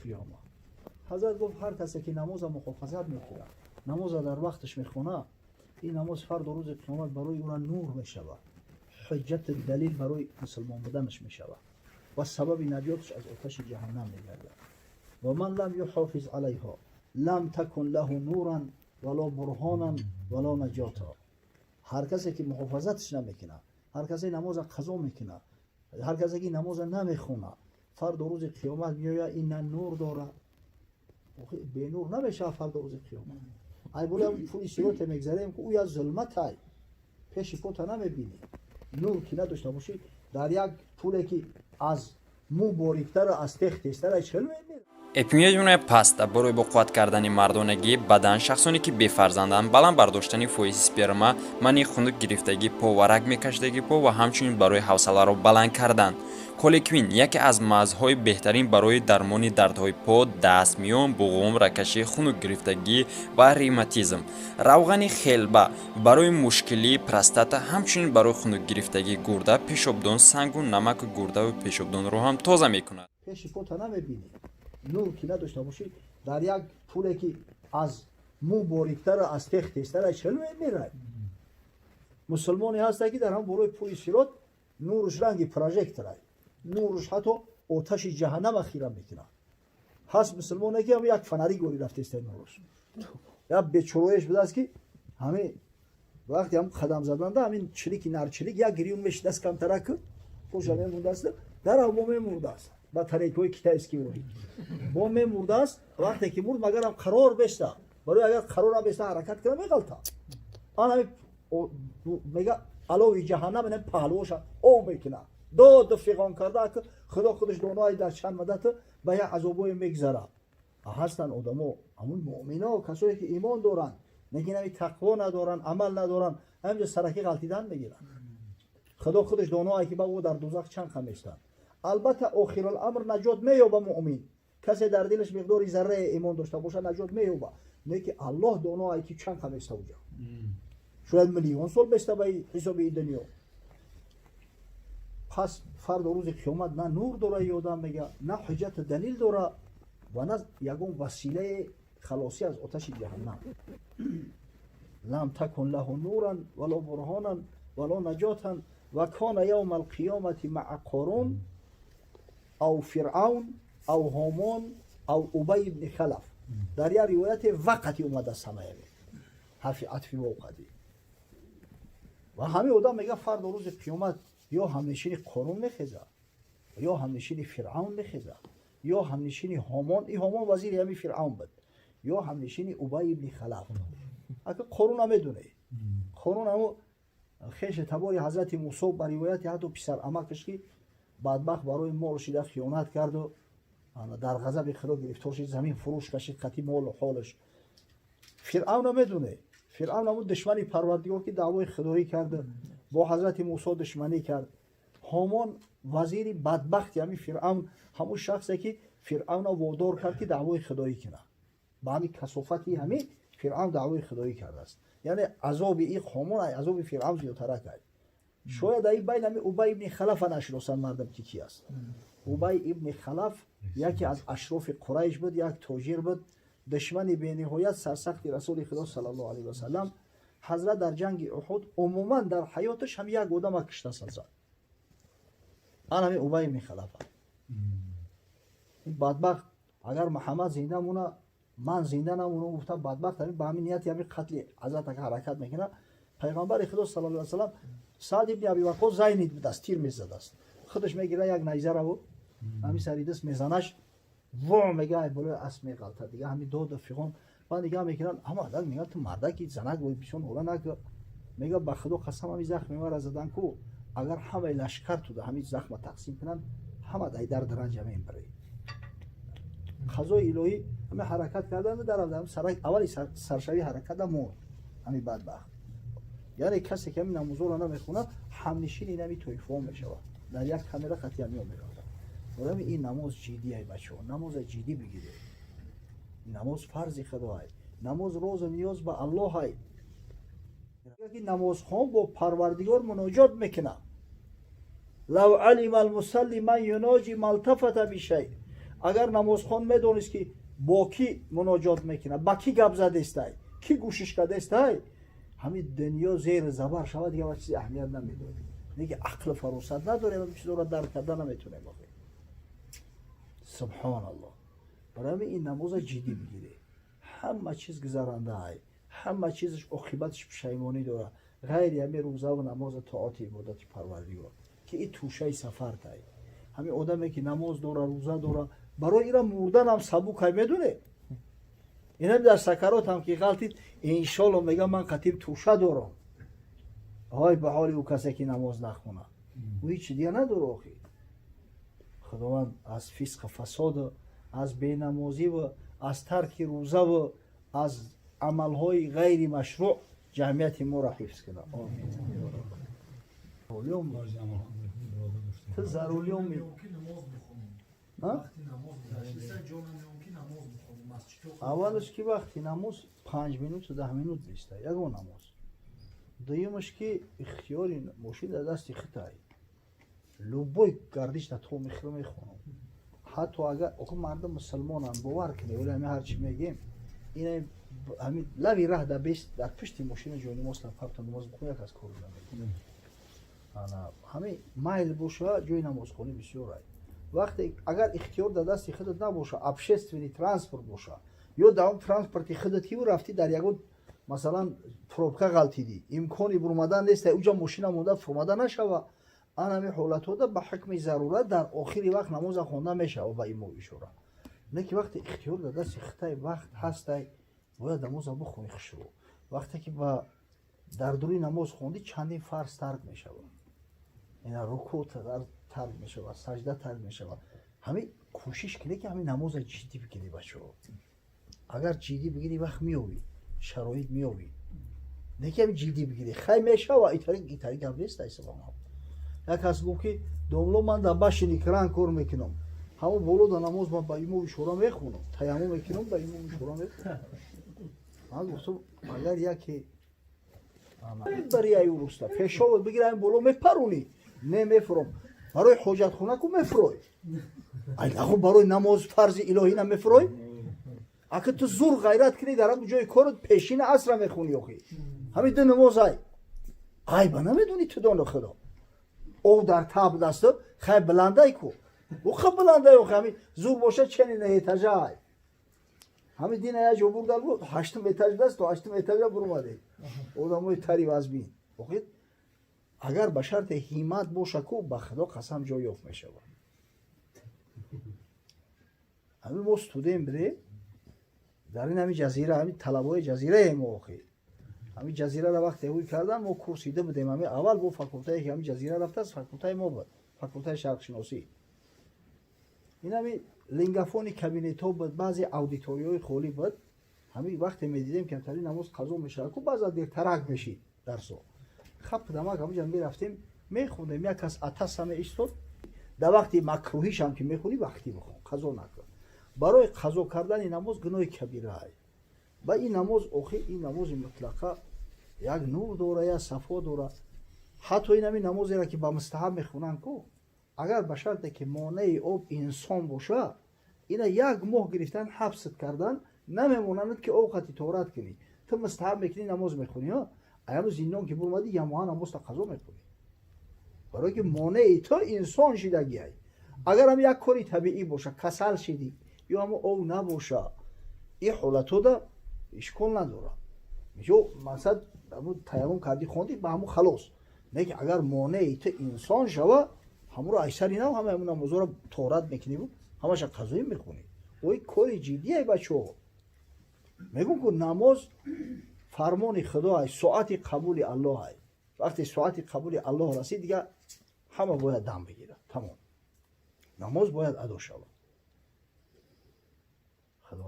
القيامة. Ҳазрат гуфт: ҳар касе ки намоза муҳофизат мекунад, намоза дар вақташ мехона, ин намоз фардо рӯзи қиёмат барои ӯра нур мешавад, ҳуҷҷати далил барои мусулмон буданаш мешавад ва сабаби наҷоташ аз оташи ҷаҳаннам мегардад. ومن لم يحافظ عليها لم تكن له نورا ولا برهانا ولا نجاتا. Ҳар касе ки муҳофизаташ намекунад, ҳар касе намоза қазо мекунад, ҳар касе ки намоза намехонад, фардо рӯзи қиёмат меояд, ин на нур дорад, бенур намешавад фардо рӯзи қиёмат. Ай бола пули сироте мегзарем, ки ӯ як зулматай, пеши пота намебинӣ. Нур ки надошта бошӣ, дар як пуле ки аз мӯ бориктара, аз тех тезтара, чел мемирад. Эпимедиумная паста барои боқувват кардани мардонагии бадан, шахсоне ки бефарзанданд, баланд бардоштани фоизи сперма, манъи хунук гирифтагии по ва раг мекашидагии по ва ҳамчунин барои ҳавсаларо баланд кардан. Колеквин яке аз мазҳои беҳтарин барои дармони дардҳои по, даст, миён, буғум, рагкашӣ, хунук гирифтагӣ ва ревматизм. Равғани хелба барои мушкилии простата, ҳамчунин барои хунук гирифтагии гурда, пешобдон, сангу намаку гурдаву пешобдонро ҳам тоза мекунад. Пеши пота намебинӣ. Нур ки надошта бошӣ, дар як пуле ки аз мӯ бориктара, аз тех тезтара, чел мемирад. Мусулмоне ҳаста, ки дар ҳам болои пули сирот нуруш ранги прожекторай, нуруш ҳатто оташи ҷаҳаннама хира мекунад. Ҳаст мусулмоне, ки ҳам як фонари гори рафтеста нуруш. Як бечороеш будааст, ки ҳамин вақте ҳам қадам заданда, ҳамин чилики нарчилик як гирюн мешидааст, камтарак поша мемондааст, дар ҳаво мемурдааст, батарейкаҳои китайский ворид бо мемурдааст. Вақте ки мурд, магарам қарор беста, барои агар қарор набеста, ҳаракат кунад, меғалта. Ан ҳами мега, алови ҷаҳаннам ина паҳлӯша об мекунад, доду фиғон карда, ки Худо худаш донои дар чанд муддат ба як азобое мегзарад. Ҳастанд одамо, ҳамун муъмино, касое ки имон доранд, лекин ҳами тақво надоранд, амал надоранд, ҳаминҷо сараки ғалтидан мегиранд. Худо худаш доное, ки ба ӯ дар дузах чанд қа местанд. Албатта, охируламр наҷот меёба муъмин. Касе дар дилаш миқдори заррае имон дошта бошад, наҷот меёба, не ки Аллоҳ доное, ки чанд қа места уҷа, шояд миллион сол беста ба ҳисоби ин дунё. Пас фардо рӯзи қиёмат на нур дора и одам, мега, на ҳуҷҷату далил дора ва на ягон василаи халосӣ аз оташи ҷаҳаннам. لم تكن له نورا ولا برهانا ولا نجاة وكان يوم القيامة مع قارون أو فرعون أو هامان أو أبي بن خلف. Дар як ривояте вақати омадааст, ҳамаи ҳарфи атфи вовқати. Ва ҳамин одам, мега, фардо рӯзи қиёмат ё ҳамнишини Қорун мехезад, ё ҳамнишини Фиръавн мехезад, ё ҳамнишини Ҳомон, и Ҳомон вазири ҳами Фиръавн буд, ё ҳамнишини Убай ибни Халаф. Ака, Қорун медонед, Қорун ҳамо хеши табори ҳазрати Мусо, ба ривояти ҳатто писар амакаш, ки бадбахт барои мол шида хиёнат карду дар ғазаби Худо гирифтор шид, замин фурӯш кашид қати молу ҳолаш. Фиръавна медонед, Фиръавн ҳамун душмани Парвардигор, ки даъвои худоӣ карда, бо ҳазрати Мусо душманӣ кард. Ҳомон вазири бадбахти ҳамин Фиръавн, ҳамун шахсе, ки Фиръавна водор кард, ки даъвои худоӣ кунад. Ба ҳамин касофати ҳамин Фиръавн даъвои худоӣ кардааст. Яъне азоби и Ҳомон азоби Фиръавн зиёдтара кард. Шояд ай байн ҳами Убай ибни Халафа нашиносанд мардам, ки ки аст. Убай ибни Халаф яке аз ашрофи Қурайш буд, як тоҷир буд, душмани бениҳоят сарсахти Расули Худо саллаллоҳу алайҳи васалам. Ҳазрат дар ҷанги Уҳуд, умуман дар ҳаёташ ҳам як одама киштааст ҳазрат, ан ҳами Убай ибни Халафа. Ин бадбахт, агар Муҳаммад зинда мона, ман зинда намонам, гуфта, бадбахт ҳами ба ҳамин нияти ҳами қатли ҳазрат ҳаракат мекунад. Пайғамбари Худо саллаллоҳу алайҳи васалам, Саъд ибни Аби Ваққос зайнид будааст, тир мезадааст. Худаш мегира як найзараву ҳами сари даст мезанаш, во мега, ай болои асп меғалтад. Дига ҳами доду фиғон. Баъд нигаҳ мекунанд, ҳама адад мегӯянд: «Ту мардаки, занак бой, бисёр нола нака». Мега: «Ба Худо қасам, ҳами захми мара задан ку, агар ҳамаи лашкар туда ҳами захма тақсим кунанд, ҳама дай дард ранҷа мебарӣ». Қазои илоҳӣ, ҳами ҳаракат кардан дар аввали саршавӣ ҳараката мурд ҳами бадбахт. Яъне касе ки ҳами намозоро намехонад, ҳамнишини нами тоифаҳо мешавад, дар як камера қатиамиё меравад. Одами ин намоз ҷиддиай, бачаҳо, намоза ҷиддӣ бигиред. Намоз фарзи Худоай, намоз розу ниёз ба Аллоҳай, ки намозхон бо Парвардигор муноҷот мекунад. لو علم المصلي من يناجي ما التفت بشيء. Агар намозхон медонист, ки бо кӣ муноҷот мекунад, ба кӣ гап задестай, кӣ гӯшиш кардестай, ҳамин дунё зери забар шавад, дига ба чизи аҳамият намедод. Неки ақлу фаросат надорем, ҳамин чизоро дарк карда наметонем охи. Субҳоналлоҳ. Барои ҳамин ин намоза ҷиддӣ бигиред. Ҳама чиз гузарандаай, ҳама чизаш оқибаташ пушаймонӣ дорад, ғайри ҳамин рӯзаву намоза, тоати, ибодати Парвардигор, ки ин тӯшаи сафартай. Ҳамин одаме, ки намоз дора, рӯза дора, барои ира мурданам сабукай, медонед? Инам дар сакаротам ки ғалтид, иншолло, мегам, ман қатиб тӯша дорам. Ой, ба ҳоли ӯ касе, ки намоз нахонад, ӯ ҳичи дига надора охи. Худованд аз фисқу фасоду аз бенамозиву аз тарки рӯзаву аз амалҳои ғайри машрӯъ ҷамъияти моро ҳифз кунад. Амин. Ту зарулём. Вақти намоз. Аввалаш, ки вақти намоз 5 минуту 10 минут неста ягон намоз. Дуюмаш, ки ихтиёри мошин дар дасти хитай, любой гардиш дар то мехӯра, мехонам. Ҳатто агар охи мардум мусулмонанд, бовар кунед, вале ҳами ҳарчи мегем, ина ҳами лави раҳ дар бес, дар пушти мошина ҷои намоз папта намоз бихон, як аз кор намекунад. Ана ҳами майл боша, ҷои намозхонӣ бисёр ай. Вақте агар ихтиёр дар дасти худат набоша, общественный транспорт боша ё дар он транспорти худат ки рафтӣ, дар ягон, масалан, пробка ғалтидӣ, имкони бурмадан нест, уҷа мошина монда, фурмада нашава, ан ҳами ҳолатҳода ба ҳукми зарурат дар охири вақт намоза хонда мешава ба имо ишора. Не ки вақте ихтиёр дар дасти хитай, вақт ҳастай, бояд намоза бихонӣ хушрӯ. Вақте ки ба дар дури намоз хондӣ, чандин фарз тарк мешавад, ина рукӯъ тарк мешавад, саҷда тарк мешавад. Ҳамин кӯшиш кунед, ки ҳамин намоза ҷиддӣ бигирӣ, бачаҳо. Агар ҷиддӣ бигирӣ, вақт меёбӣ, шароит меёбӣ. Не ки ҳамин ҷиддӣ бигирӣ, хай мешава, итари итари гап нест. Айсалом, як кас гуфт, ки домло, ман дар башни кран кор мекунам, ҳамон боло дар намоз ман ба имом ишора мехонам, таяммум мекунам, ба имом ишора мехонам. Ман гуфтам, агар яке бари аю руста пешовот бигир, ҳамин боло мепарунӣ? Не, мефуром. Барои ҳоҷатхона ку мефурой, айнаху барои намоз, фарзи илоҳӣ намефурой? Ака, ту зур ғайрат кунӣ, дар ҳамон ҷои корот пешина асра мехонӣ. Охи, ҳамин ду намоз ай айба намедонӣ ту, доно худо. Ов дар таб дасту хай баландай ку, уха баландай. Охи, ҳамин зур боша, чени на этажа ай. Ҳамин дина як ҷо бурдан бу, ҳаштум этаж даст, то ҳаштум этажа бурмадем, одамои тари вазбин. Охи, агар ба шарти ҳиммат боша ку, ба худо қасам, ҷой ёфт мешавад. Ҳамин мо студент будем дар ин ҳамин ҷазира, ҳамин талабои ҷазираем мо. Охи, ҳамин ҷазираро вақте ҳуй кардан, мо курсида будем. Ҳамин аввал бо факултае, ки ҳамин ҷазира рафтааст, факултаи мо буд, факултаи шарқшиносӣ. Ин ҳамин лингафони кабинетҳо буд, баъзе аудиторияҳои холӣ буд. Ҳамин вақте медидем, ки амтари намоз қазо мешавад ку, баъза дертарак мешид дарсо, хап дамак ҳамуҷа мерафтем, мехондем. Як кас атаса меистод. Дар вақти макрӯҳишам ки мехонӣ, вақтӣ бихон, қазо накун. Барои қазо кардани намоз гуноҳи кабираай. Ба ин намоз, охи, ин намози мутлақа як нур дора, як сафо дора. Ҳатто ин ҳамин намозеро, ки ба мустаҳаб мехонанд ку, агар ба шарте ки монеи об инсон боша, ина як моҳ гирифтан, ҳабсат кардан, намемонанд, ки об хати торат кунӣ. Ту мустаҳаб мекунӣ, намоз мехонӣ, аямо зиндон ки бурмадӣ, ямоҳа намозта қазо мекунӣ, барое ки монеи ту инсон шидагиай. Агар ҳам як кори табиӣ боша, касал шидӣ ё ҳамо ов набоша, ин ҳолатода ишкол надорад. Ё масалан, таяммум кардӣ, хондӣ, ба ҳамун халос. Не ки агар монеи ту инсон шава, ҳамуро айсари нав ҳама ҳамун намозоро торат мекуниву ҳамаша қазоӣ мехонӣ. Ой, кори ҷиддие, бачаҳо. Мегӯм ку, намоз фармони худо ай, соати қабули Аллоҳ ай. Вақте соати қабули Аллоҳ расид, дига ҳама бояд дам бигирад, тамом, намоз бояд адо шавад. Худо.